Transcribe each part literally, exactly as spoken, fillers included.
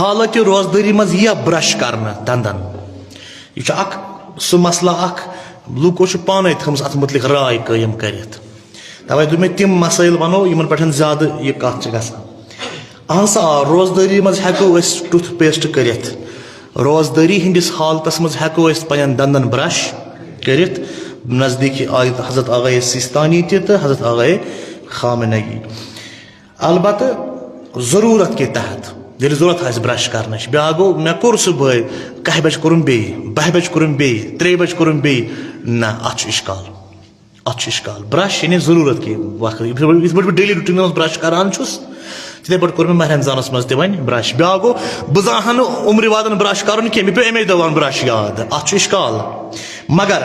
حالانکہ روزدٲری منٛز یِیا برش کرنہٕ دندن۔ یہِ چھُ اکھ سُہ مسلہٕ اکھ، لوٗکو چھِ پانے تھٲومٕژ اتھ مُتعلق راے قٲیِم کٔرِتھ۔ توے دوٚپ مےٚ، تِم مسٲیل ونو یِمن پٮ۪ٹھ زیادٕ یہِ کتھ چھِ گژھان۔ اہن سا، آ، روزدٲری منٛز ہٮ۪کو أسۍ ٹُتھ پیسٹ کٔرِتھ۔ روزدٲری ہٕنٛدِس حالتس منٛز ہٮ۪کو أسۍ پننٮ۪ن دندن برش کٔرِتھ۔ نزدیٖکی آیہِ حضرت آغائے سیستانی تہِ تہٕ حضرت آغائے خامنہ ای۔ البتہ ضرورت کے تحت، ییٚلہِ ضرورت آسہِ برش کرنٕچ، بیٛاکھ گوٚو، مےٚ کوٚر صُبحٲے، کاہہِ بجہِ کوٚرُم بیٚیہِ، باہہِ بجہِ کوٚرُم بیٚیہِ، ترٛیٚیہِ بجہِ کوٚرُم بیٚیہِ۔ نہ، اتھ چھُ اشکال۔ اتھ چھُ اشکال۔ برش یعنی ضرورت کے وقت، یِتھ پٲٹھۍ، یِتھ پٲٹھۍ بہٕ ڈیلی روٹینس منٛز برش کران چھُس، تِتھے پٲٹھۍ کوٚر مےٚ ماہِ رمضانس منٛز تہِ وۄنۍ برش۔ بیٛاکھ گوٚو، بہٕ زانہٕ ہا نہٕ عمرِ وادن برش کرُن کینٛہہ، مےٚ پیوٚو امے دۄہ ونُن برش یاد۔ اتھ چھُ اشکال۔ مگر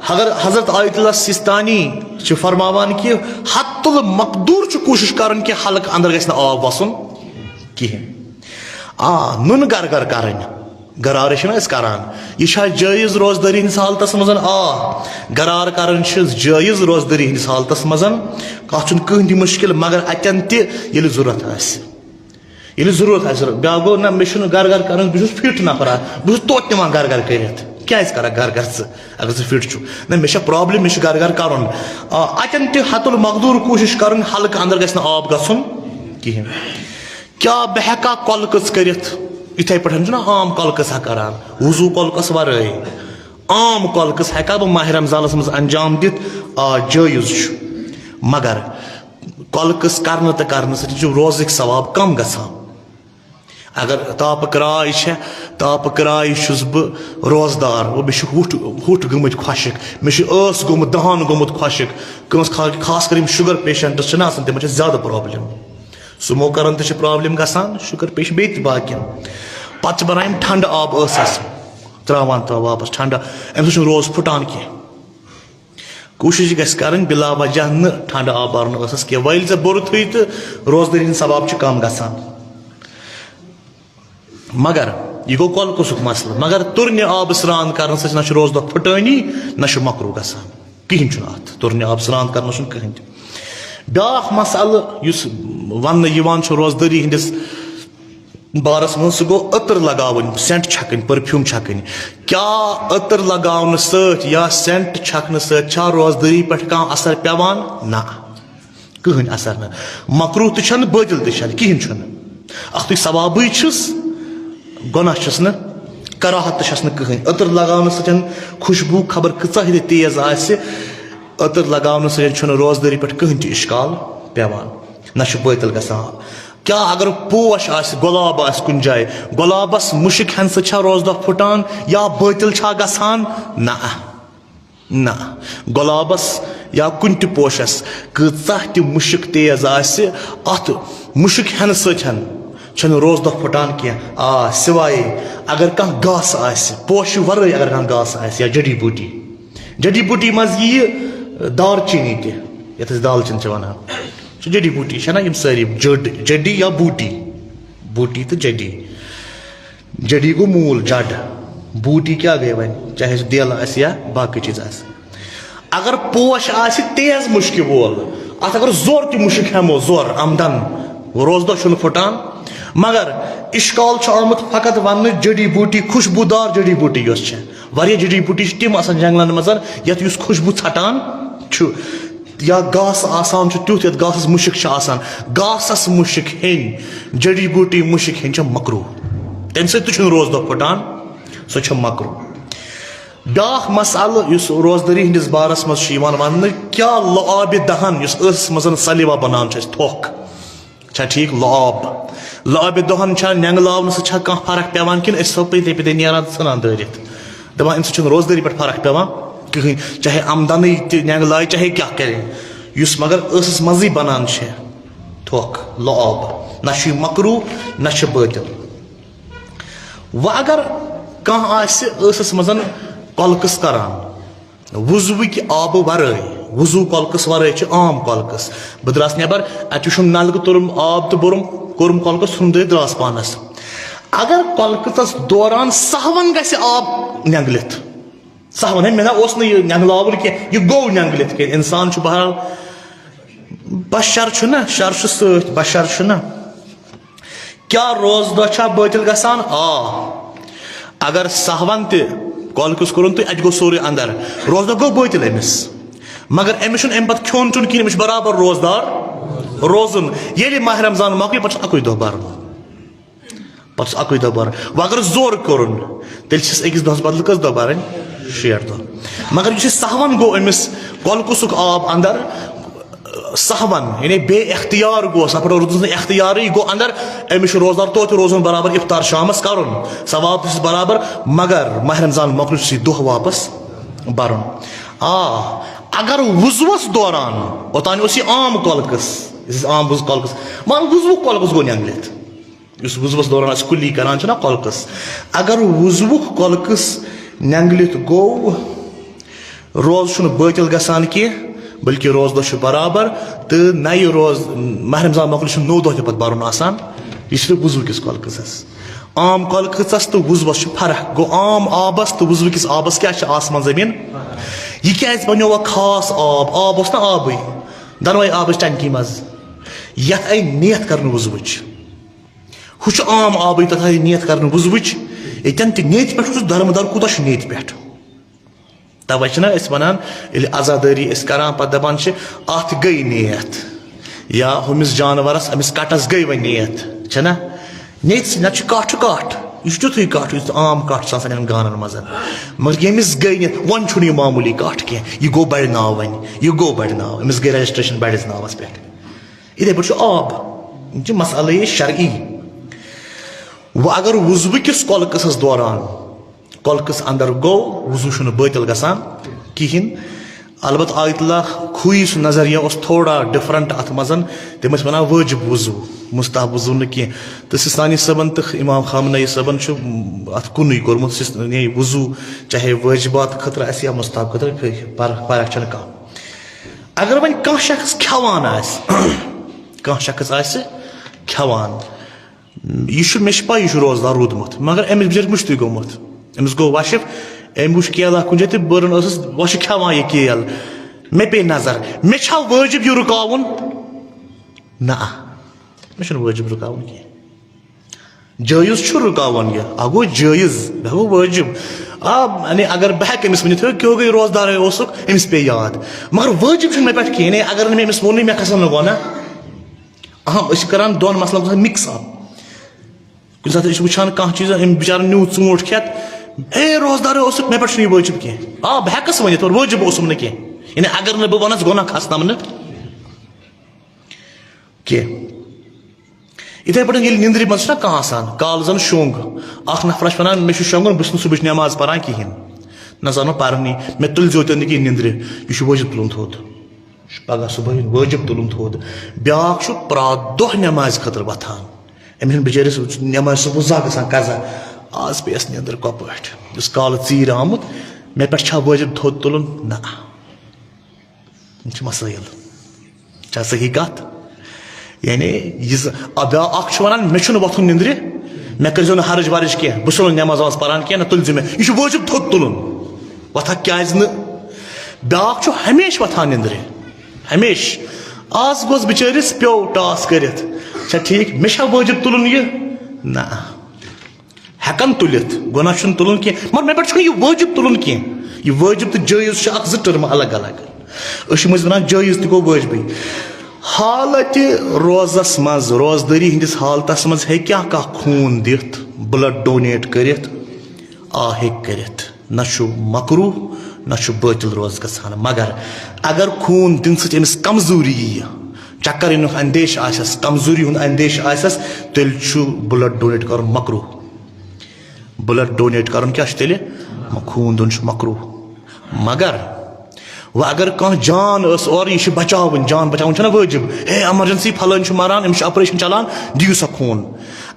اگر حضرت آیت اللہ سیستانی چھِ فرماوان کہ حتی المقدور چھُ کوٗشش کرُن کہ حلقہٕ اندر گژھِ نہٕ آب وسُن کہیٖنۍ۔ آ، نُن گر گر کرٕنۍ، گرارٕ چھِنہٕ أسۍ کران۔ یہِ چھا جٲیز روزدٲری ہٕنٛدِس حالتس منٛز؟ آ، گرار کرٕنۍ چھِ جٲیز روزدٲری ہٕنٛدِس حالتس منٛز۔ اتھ چھُنہٕ کٕہٕنۍ تہِ مُشکل، مگر اتٮ۪ن تہِ ییٚلہِ ضرورت آسہِ۔ ییٚلہِ ضروٗرت آسہِ، بیٛاکھ گوٚو، نہ، مےٚ چھُنہٕ گرٕ گرٕ کرُن، بہٕ چھُس فِٹ نفرا، بہٕ چھُس توتہِ نِوان گرٕ گرٕ کٔرِتھ۔ کیٛازِ کرکھ گرٕ گرٕ ژٕ، اگر ژٕ فِٹ چھُکھ؟ نہ، مےٚ چھےٚ پرابلم، مےٚ چھُ گرٕ گرٕ کرُن۔ آ، اتٮ۪ن تہِ حتی المقدور کوٗشش کرٕنۍ، حلقہٕ اندر گژھِ نہٕ آب گژھُن کِہیٖنۍ۔ کیٛاہ بہٕ ہٮ۪کا کۄلہٕ کٔژ کٔرِتھ؟ یِتھے پٲٹھۍ چھُنہ عام کۄلہٕ کٔژ ہا کران، وضو کۄلہٕ کٔژ ورٲے؟ عام کۄلہٕ کٔژ ہٮ۪کا بہٕ ماہِ رمضانس منٛز انجام دِتھ؟ آ، جٲیز چھُ، مگر کۄلہٕ قٕص کرنہٕ تہٕ کرنہٕ سۭتۍ چھُ روزٕکۍ ثواب کم گژھان۔ اگر تاپہٕ کرٛاے چھےٚ، تاپہٕ کرٛاے چھُس بہٕ روزدار، وۄنۍ مےٚ چھُ ہوٚٹھ، ہوٚٹھ گٔمٕتۍ خۄشٕک، مےٚ چھُ ٲس گوٚمُت، دہان گوٚمُت خۄشٕک۔ کٲنٛسہِ خا-، خاص کر یِم شُگر پیشنٹس چھِنہ آسان، تِمن چھِ زیادٕ پرابلم۔ سُہ موکرن تہِ چھِ پرابلم گژھان، شُگر پیش-، بیٚیہِ تہِ باقین۔ پتہٕ چھِ بنان یِم ٹھنڈٕ آب ٲسس تراوان، تراوان واپس ٹھنڈٕ، امہِ سۭتۍ چھُنہٕ روز پھُٹان کینٛہہ۔ کوٗشِش گژھِ کرٕنۍ بِلا وجہ نہٕ ٹھنڈٕ آب بَرُن ٲسَس کینٛہہ۔ وۄنۍ ییٚلہِ ژےٚ بوٚرُتھٕے تہٕ روزدٲری ہُنٛد ثواب چھُ کم گژھان۔ مگر یہِ گوٚو کۄلہٕ قُصُک مسلہٕ۔ مگر تُرنہِ آبہٕ سرٛان کرنہٕ سۭتۍ نہ چھُ روزٕ دۄہ پھٕٹٲنی، نہ چھُ مکروٗہ گژھان۔ کِہیٖنۍ چھُنہٕ اَتھ۔ تُرنہِ آبہٕ سرٛان کرنَس چھُنہٕ کٕہٕنۍ تہِ۔ بیٛاکھ مسلہٕ یُس وَننہٕ یِوان چھُ روزدٲری ہٕنٛدِس بارس منٛز، سُہ گوٚو عطر لگاوٕنۍ، سینٹ چھکٕنۍ، پرفیوم چھکٕنۍ۔ کیٛاہ عطر لگاونہٕ سۭتۍ یا سینٹ چھکنہٕ سۭتۍ چھا روزدٲری پٮ۪ٹھ کانٛہہ اثر پٮ۪وان؟ نہ، کٕہٕنۍ اثر نہٕ۔ مکروہ تہِ چھنہٕ، بٲطل تہِ چھنہٕ، کِہیٖنۍ چھُنہٕ۔ اکھتُے ثوابٕے چھُس، گۄناہ چھُس نہٕ، کراہت تہِ چھس نہٕ کٕہٕنۍ۔ عطر لگاونہٕ سۭتۍ خوشبو خبر کۭژاہ تہِ تیز آسہِ، عطر لگاونہٕ سۭتۍ چھُنہٕ روزدٲری پٮ۪ٹھ کٕہٕنۍ تہِ اشکال پٮ۪وان، نہ چھُ بٲطل گژھان۔ کیٛاہ اگر پوش آسہِ، گۄلاب آسہِ کُنہِ جایہِ، گۄلابس مُشک ہٮ۪نہٕ سۭتۍ چھا روزٕ دۄہ پھُٹان یا بٲطل چھا گژھان؟ نہ، نہ۔ گۄلابس یا کُنہِ تہِ پوشس کۭژاہ تہِ مُشک تیز آسہِ، اتھ مُشک ہٮ۪نہٕ سۭتۍ چھنہٕ روزٕ دۄہ پھُٹان کینٛہہ۔ آ، سوائے اگر کانٛہہ گاسہٕ آسہِ، پوشہِ ورٲے اگر کانٛہہ گاسہٕ آسہِ یا جڑی بوٗٹی، جڑی بوٗٹی منٛز یِیہِ دارچیٖنی تہِ، یتھ أسۍ دالچیٖن چھِ ونان۔ سُہ جڑی بوٗٹی چھےٚ نہ یِم سٲری جٔڈ، جڑی یا بوٗٹی، بوٗٹی تہٕ جڑی۔ جڑی گوٚو موٗل، جڑ۔ بوٗٹی کیٛاہ گٔے وۄنۍ؟ چاہے سُہ دیلہٕ آسہِ یا باقٕے چیٖز آسہِ۔ اگر پوش آسہِ تیز مُشکہِ وول، اتھ اگر زور تہِ مُشک ہٮ۪مو، زور آمدن، روزٕ دۄہ چھُنہٕ پھُٹان۔ مگر اشکال چھُ آمُت فقط وننہٕ جڑی بوٗٹی، خوشبوٗدار جڑی بوٗٹی یۄس چھےٚ۔ واریاہ جڑی بوٗٹی چھِ تِم آسان جنگلن منٛز، یتھ یُس خوشبوٗ ژھٹان چھُ۔ یا گاسہٕ آسان چھُ تیُتھ، یتھ گاسس مُشک چھِ آسان۔ گاسس مُشک ہیٚنۍ، جڑی بوٗٹی مُشک ہیٚنۍ چھےٚ مکروہ۔ تمہِ سۭتۍ تہِ چھُنہٕ روزٕ دۄہ پھُٹان، سۄ چھےٚ مکروہ۔ بیٛاکھ مسئلہٕ یُس روزدٲری ہٕنٛدِس بارس منٛز چھُ یِوان وننہٕ، کیٛاہ لعابِ دہن یُس ٲسس منٛز سلیوا بنان چھُ اَسہِ تھۄکھ، چھا ٹھیٖک؟ لعاب، لعابِ دہن چھا نٮ۪نٛگلاونہٕ سۭتۍ چھا کانٛہہ فرق پٮ۪وان کِنہٕ أسۍ چھِسو پٔتۍ پٔتۍ نیران تہٕ ژھٕنان دٲرِتھ؟ دپان، امہِ سۭتۍ چھُنہٕ روزدٲری پٮ۪ٹھ فرق پٮ۪وان کٕہٕنۍ، چاہے آمدنٕے تہِ نٮ۪نٛگلایہِ، چاہے کیٛاہ کرِ، یُس مگر ٲسس منٛزٕے بنان چھِ تھۄکھ، لعاب، نہ چھُ یہِ مکروہ، نہ چھُ بٲطل۔ وۄنۍ اگر کانٛہہ آسہِ ٲسس منٛز کۄلکس کران، وضوٕکۍ آبہٕ ورٲے، وضو کۄلکس ورٲے چھِ عام کۄلکس۔ بہٕ دراس نٮ۪بر، اتہِ وٕچھُم نلکہٕ، توٚرُم آب تہٕ بوٚرُم، کوٚرُم کۄلکس، ژھُنُم دٲرِتھ، دراس پانس۔ اگر کۄلکس دوران سہون گژھِ آب نٮ۪نٛگلِتھ، سہون، ہے، مےٚ نہ اوس نہٕ یہِ نٮ۪نٛگلاوُن کینٛہہ، یہِ گوٚو نٮ۪نٛگلِتھ کینٛہہ، انسان چھُ بہرحال، بشر چھُنہ، شر چھُ سۭتۍ، بشر چھُنہ۔ کیٛاہ روزٕ دۄہ چھا بٲطِل گژھان؟ آ۔ اگر سہون تہِ کۄلکس کوٚرُن تہٕ اَتہِ گوٚو سورُے اندر، روزٕ دۄہ گوٚو بٲطِل أمِس۔ مگر أمِس چھُنہٕ اَمہِ پتہٕ کھیوٚن چیوٚن کِہیٖنۍ، أمِس چھُ برابر روزدار روزُن۔ ییٚلہِ ماہ رمضان مۄکلہِ، پتہٕ چھُ اَکُے دۄہ برُن۔ پتہٕ چھُ اَکُے دۄہ برُن۔ وۄنۍ اگر زورٕ کوٚرُن، تیٚلہِ چھِس أکِس دۄہس بدلہٕ کٔژ دۄہ برٕنۍ؟ شیٹھ دۄہ۔ مگر یُس یہِ سہون گوٚو أمِس کۄلکُسُک آب اندر، سہون، یعنی بے اختیار گوس، اَتھ پٮ۪ٹھ روٗدُس نہٕ اختیارٕے، یہِ گوٚو اندر، أمِس چھُ روزدار توتہِ روزُن برابر، افطار شامس کرُن، ثواب تہِ چھُس برابر، مگر ماہ رمضان مۄکلہِ چھُس یہِ دۄہ واپس برُن۔ آ، اگر وضوٗوس دوران، اوٚتانۍ اوس یہِ عام کۄلکس، یُس عام وضوٗ کۄلکس، مگر وضوٗ کۄلکس گوٚو نٮ۪نٛگلِتھ۔ یُس وضوٗوس دوران أسۍ کُلی کران چھِنہ کۄلکس، اگر وضوٗوُک کۄلکس نٮ۪نٛگلِتھ گوٚو، روزٕ چھُنہٕ بٲطِل گژھان کینٛہہ، بلکہِ روزٕ دۄہ چھُ برابر، تہٕ نَیہِ روز، ماہ رمضان مۄکلہِ چھُنہٕ نوٚو دۄہ تہِ پتہٕ برُن آسان، یہِ چھُ وضوٗ کِس کۄلکسس۔ عام کۄلکسس تہٕ وضوٗوس چھِ فرق۔ گوٚو، عام آبس تہٕ وضوٗ کِس آبس کیٛاہ چھِ آسمان زٔمیٖن؟ یہِ کیٛازِ بنیو وۄنۍ خاص آب؟ آب اوس نہ آبٕے، دۄنوَے آبٕچ ٹنکی منٛز، یتھ آیہِ نیت کرنہٕ وضوٗوٕچ۔ ہُہ چھُ عام آبٕے، تَتھ آیہِ نیت کرنہٕ وضوٗوٕچ۔ ییٚتٮ۪ن تہِ نیتہِ پٮ۪ٹھ چھُ درمدار، کوٗتاہ چھُ نیتہِ پٮ۪ٹھ؟ تَوَے چھِنہ أسۍ وَنان، ییٚلہِ عزادٲری أسۍ کران، پَتہٕ دَپان چھِ، "اَتھ گٔے نیت"، یا ہُمِس جانوَرَس، أمِس کَٹَس گٔے وۄنۍ نیت، چھَنہ؟ نیتہِ سۭتۍ، نَتہٕ چھُ کَٹھ چھُ کَٹھ، یہِ چھُ تیُتھُے کَٹھ، یُس عام کَٹھ چھُ آسان یِمَن گانَن منٛز۔ مگر ییٚمِس گٔے نیت، وۄنۍ چھُنہٕ یہِ معموٗلی کَٹھ کینٛہہ، یہِ گوٚو بَڑِ ناو وۄنۍ، یہِ گوٚو بَڑِ ناو، أمِس گٔے registration بَڑِس ناوَس پٮ۪ٹھ۔ یِتھَے پٲٹھۍ چھُ آب، یِم چھِ مسئلے شرعی۔ وۄنۍ اگر وضوٗ کِس کۄلکسس دوران کۄلکس اندر گوٚو، وضوٗ چھُنہٕ بٲطِل گژھان کِہیٖنۍ۔ البتہ آیت اللہ کھویی سُنٛد نظریہ اوس تھوڑا different اتھ منٛز، تِم ٲسۍ ونان وٲجب وضوٗ، مستحب وضوٗ نہٕ کینٛہہ۔ تہٕ سیستانی صٲبن تہٕ امام خامنہ ای صٲبن چھُ اتھ کُنُے کوٚرمُت، سیست-، یعنی وضوٗ چاہے وٲجبات خٲطرٕ آسہِ یا مستحب خٲطرٕ، فرق، فرق چھنہٕ کانٛہہ۔ اگر وۄنۍ کانٛہہ شخص کھٮ۪وان آسہِ، کانٛہہ شخص آسہِ کھٮ۪وان، یہِ چھُ، مےٚ چھِ پَے یہِ چھُ روزدار روٗدمُت، مگر أمِس بِچٲرِس مُشتٕے گوٚمُت، أمِس گوٚو وَشِف، أمۍ وٕچھ کیلا کُنہِ جایہِ تہٕ بٔرٕن ٲسٕس وَشہِ کھٮ۪وان یہِ کیل، مےٚ پیٚیہِ نظر، مےٚ چھا وٲجِب یہِ رُکاوُن؟ نہ، مےٚ چھُنہٕ وٲجِب رُکاوُن کینٛہہ۔ جٲیِز چھُ رُکاوُن یہِ، اَکھ گوٚو جٲیِز، بیٛاکھ گوٚو وٲجِب۔ آ، یعنی اگر بہٕ ہٮ۪کہٕ أمِس ؤنِتھ، "ہے، کیٛاہ گٔے، روزدارے اوسُکھ"، أمِس پیٚیہِ یاد۔ مگر وٲجِب چھُنہٕ مےٚ پٮ۪ٹھ کِہیٖنۍ۔ ہے، اگر نہٕ مےٚ أمِس ووٚنُے، مےٚ کھسن نہٕ گۄناہ۔ اہم، أسۍ چھِ کران دۄن مسلن گژھان mix up۔ کُنہِ ساتہٕ أسۍ چھِ وٕچھان کانٛہہ چیٖز، أمۍ بِچارَن نیوٗ ژوٗنٛٹھ کھٮ۪تھ، "ہے، روزدارے اوسُکھ، مےٚ پٮ۪ٹھ چھُنہٕ یہِ وٲجِب کینٛہہ۔" آ، بہٕ ہٮ۪کَس ؤنِتھ، اور وٲجِب اوسُم نہٕ کینٛہہ۔ یعنی اگر نہٕ بہٕ وَنَس، گۄناہ کھسنَم نہٕ کینٛہہ۔ یِتھَے پٲٹھۍ ییٚلہِ نِندرِ منٛز چھُنہ کانٛہہ آسان، کالہٕ زَن شۄنٛگ، اَکھ نفرا چھُ وَنان، "مےٚ چھُ شۄنٛگُن، بہٕ چھُس نہٕ صُبحٕچ نٮ۪ماز پَران کِہیٖنۍ، نہ زانو پَرنی، مےٚ تُلزیو تُہۍ نہٕ کِہیٖنۍ نِندرِ، یہِ چھُ وٲجِب تُلُن تھوٚد، یہِ چھُ پَگاہ صُبحٲے وٲجِب تُلُن تھوٚد۔" بیٛاکھ چھُ پرٛٮ۪تھ دۄہ نٮ۪مازِ خٲطرٕ وۄتھان، أمِس چھُنہٕ بِچٲرِس نٮ۪مازِ صُبحُک زانٛہہ گژھان قضا، آز پیٚیَس نِندٕر کۄپٲٹھۍ، یُس کالہٕ ژیٖرۍ آمُت، مےٚ پٮ۪ٹھ چھا وٲجِب تھوٚد تُلُن؟ نہ۔ یِم چھِ مسٲیِل۔ چھا صحیح کتھ؟ یعنی یہِ زٕ، آ، بیٛاکھ اکھ چھُ ونان، "مےٚ چھُنہٕ وۄتھُن نِندرِ، مےٚ کٔرۍزیو نہٕ حرج ورج کینٛہہ، بہٕ چھُسو نہٕ نٮ۪ماز وٮ۪ماز پران کینٛہہ، نہ تُلزِ مےٚ، یہِ چھُ وٲجِب تھوٚد تُلُن، وۄتھکھ کیازِ نہٕ؟" بیٛاکھ چھُ ہمیشہِ وۄتھان نِندرِ، ہمیشہِ۔ آز گوٚژھ بِچٲرِس پیوٚو ٹاس کٔرِتھ، چھا ٹھیٖک؟ مےٚ چھا وٲجِب تُلُن یہِ؟ نہ۔ ہٮ۪کان تُلِتھ، گۄناہ چھُنہٕ تُلُن کینٛہہ، مگر مےٚ پٮ۪ٹھ چھُنہٕ یہِ وٲجِب تُلُن کینٛہہ۔ یہِ وٲجِب تہٕ جٲیِز چھِ اکھ زٕ ٹٔرمہٕ الگ الگ۔ أسۍ چھِ مٔنٛزۍ وَنان جٲیِز تہِ گوٚو وٲجبٕے۔ حالتِ روزس منٛز، روزدٲری ہٕنٛدِس حالتس منٛز ہیٚکیٛاہ کانٛہہ خوٗن دِتھ، blood donate کٔرِتھ؟ آ، ہیٚکہِ کٔرِتھ۔ نہ چھُ مکروہ، نہ چھُ بٲطِل روزٕ گژھان۔ مگر اگر خوٗن دِنہٕ سۭتۍ أمِس کمزوری یِیہِ، چکر یِنُک اندیشہٕ آسٮ۪س، کمزوری ہُنٛد اندیشہٕ آسٮ۪س، تیٚلہِ چھُ blood donate کرُن مکروہ۔ Blood donate کرُن کیٛاہ چھُ تیٚلہِ؟ خوٗن دیُن چھُ مکروہ۔ مگر وۄنۍ اگر کانٛہہ جان ٲس اورٕ، یہِ چھِ بچاوٕنۍ، جان بچاوٕنۍ چھَنہ وٲجِب۔ ہے، emergency، پھلٲنۍ چھُ مران، أمِس چھُ operation چلان، دِیِو سا خوٗن۔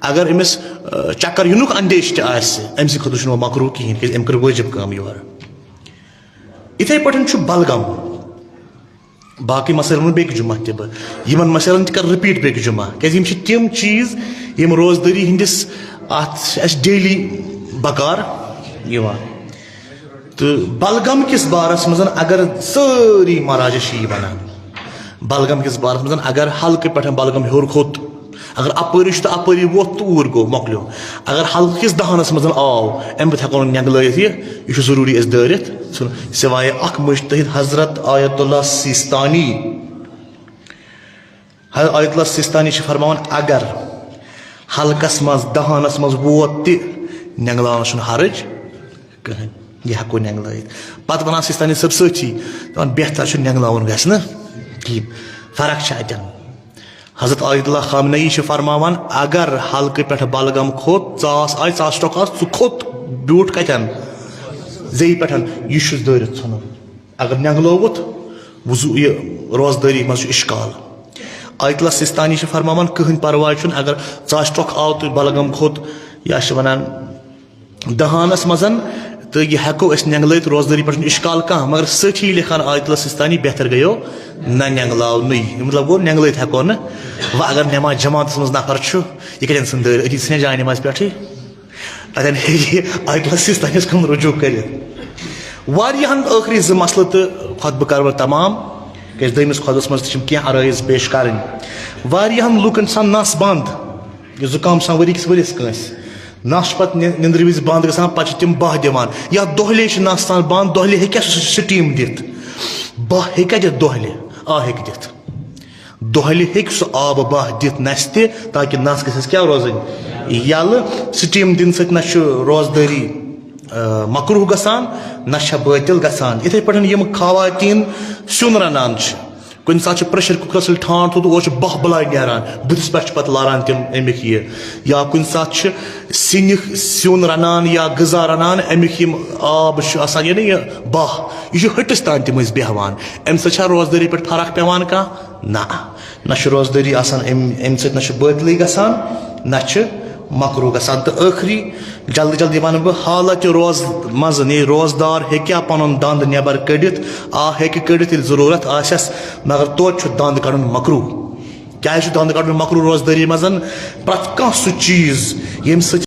اگر أمِس، آ، چکر یِنُک اندیشہٕ تہِ آسہِ، أمۍ سٕنٛدِ خٲطرٕ چھُنہٕ وۄنۍ مکروہ کِہیٖنۍ، کیٛازِ أمۍ کٔر وٲجِب کٲم یورٕ۔ یِتھَے پٲٹھۍ چھُ بلغم۔ باقٕے مسٲیِل وَنہٕ بیٚکہِ جُمعہ تہِ بہٕ۔ یِمَن مسٲیِلَن تہِ کَرٕ repeat بیٚکہِ جُمعہ، کیٛازِ یِم چھِ تِم چیٖز یِم روزدٲری ہِنٛدِس اَتھ اَسہِ daily بکار یِوان۔ تہٕ بلغم کِس بارَس منٛز اگر سٲری مراجع چھِ یی وَنان، بلغم کِس بارَس منٛز اگر حلقہٕ پٮ۪ٹھ بلغم ہیوٚر کھوٚت، اگر اپٲری چھُ تہٕ اپٲری ووت تہٕ اوٗرۍ گوٚو، مۄکلیو۔ اگر حلقہٕ کِس دہانس منٛز آو، امہِ پتہٕ ہٮ۪کو نہٕ نٮ۪نٛگلٲیِتھ یہِ، یہِ چھُ ضروٗری أسۍ دٲرِتھ ژھٕنُن۔ سوایے اکھ مُجتہد حضرت آیت اللہ سیستانی، حضرت آیت اللہ سیستانی چھِ فرماوان، اگر حلقس منٛز، دہانس منٛز ووت تہِ، نٮ۪نٛگلاونس چھُنہٕ حرج کٕہٕنۍ، یہِ ہٮ۪کو نٮ۪نٛگلٲیِتھ۔ پتہٕ ونان سیستانی صٲب سۭتی، دپان، بہتر چھُ نٮ۪نٛگلاوُن گژھِ نہٕ کِہیٖنۍ، فرق چھِ اتٮ۪ن۔ حضرت آیت اللہ خامنہ ای چھِ فرماوان، اگر حلقہٕ پٮ۪ٹھ بلغم کھوٚت، ژاس آیہِ، ژاس ٹۄکھ آس، ژٕ کھوٚت، بیوٗٹھ کتٮ۪ن؟ زیٚیہِ پٮ۪ٹھ، یہِ چھُس دٲرِتھ ژھٕنُن۔ اگر نٮ۪نٛگلووُتھ، وضو، یہِ روزدٲری منٛز چھُ اشکال۔ آیت اللہ سیستانی چھِ فرماوان، کٕہٕنۍ پرواے چھُنہٕ، اگر ژاس ٹۄکھ آو تہٕ بلغم کھوٚت، یا چھِ ونان، دہانس منٛز، تہٕ یہِ ہٮ۪کو أسۍ نٮ۪نٛگلٲیِتھ، روزدٲری پٮ۪ٹھ چھُنہٕ اشکال کانٛہہ، مگر سۭتھی لیکھان آیت اللہ سیستانی، بہتر گٔیو نہ نٮ۪نٛگلاونُے۔ مطلب گوٚو، نٮ۪نٛگلٲیِتھ ہٮ۪کو نہٕ۔ وۄنۍ اگر نٮ۪ماز جماعتس منٛز نفر چھُ، یہِ کتٮ۪ن ژھٕنہِ دٲرِتھ؟ أتی ژھٕنہِ جاے نٮ۪مازِ پٮ۪ٹھٕے؟ تتٮ۪ن ہیٚکہِ آیت اللہ سیستانیس کُن رجوع کٔرِتھ۔ واریاہن ٲخری زٕ مسلہٕ تہٕ خطبہٕ کرٕ بہٕ تمام، کیازِ دوٚیمِس خطبس منٛز تہِ چھِم کینٛہہ عرٲیض پیش کرٕنۍ۔ واریاہن لوٗکن چھِ آسان نس بنٛد، یہِ زُکام چھُ آسان ؤری کِس ؤرِیَس کٲنٛسہِ۔ نَس چھُ پَتہٕ نِ-، نِندرِ وِزِ بنٛد گژھان، پَتہٕ چھِ تِم باہ دِوان۔ یا دۄہلے چھِ نَس آسان بنٛد، دۄہلے ہیٚکیٛاہ سُہ سِٹیٖم دِتھ؟ باہ ہیٚکیٛاہ دِتھ دۄہلہِ؟ آ، ہیٚکہِ دِتھ۔ دۄہلہِ ہیٚکہِ سُہ آبہٕ باہ دِتھ نَسہِ تہِ، تاکہِ نَس گژھٮ۪س کیٛاہ روزٕنۍ؟ یَلہٕ۔ سِٹیٖم دِنہٕ سۭتۍ نہ چھُ روزدٲری، آ، مکروہ گژھان، نہ چھےٚ بٲطِل گژھان۔ یِتھَے پٲٹھۍ یِم خواتیٖن سیُن رَنان چھِ، کُنہِ ساتہٕ چھُ پریشر کُکرس ییٚلہِ ٹھانڈ تھوٚو تہٕ اورٕ چھُ باہ بلاے نیران، بٕتھِس پٮ۪ٹھ چھُ پتہٕ لاران تِم اَمِکۍ یہِ۔ یا کُنہِ ساتہٕ چھِ سِنہِ، سیُن رَنان یا غذا رَنان، اَمیُک یِم آب چھُ آسان، یعنی یہِ باہ، یہِ چھُ ۂٹِس تام تِم ٲسۍ بیٚہوان۔ اَمہِ سۭتۍ چھا روزدٲری پٮ۪ٹھ فرق پٮ۪وان کانٛہہ؟ نہ، نہ چھُ روزدٲری آسان اَمہِ، اَمہِ سۭتۍ نہ چھُ بٲطلٕے گژھان، نہ چھُ مکروہ گژھان۔ تہٕ ٲخری جلدی جلدی وَنہٕ بہٕ، حالت روز منٛز، یعنی روزدار ہیٚکیٛاہ پَنُن دَنٛد نٮ۪بر کٔڑِتھ؟ آ، ہیٚکہِ کٔڑِتھ، ییٚلہِ ضروٗرت آسٮ۪س، مگر توتہِ چھُ دَنٛد کَڑُن مکروہ۔ کیٛازِ چھُ دَنٛد کَڑُن مکروہ روزدٲری منٛز؟ پرٛٮ۪تھ کانٛہہ سُہ چیٖز، ییٚمہِ سۭتۍ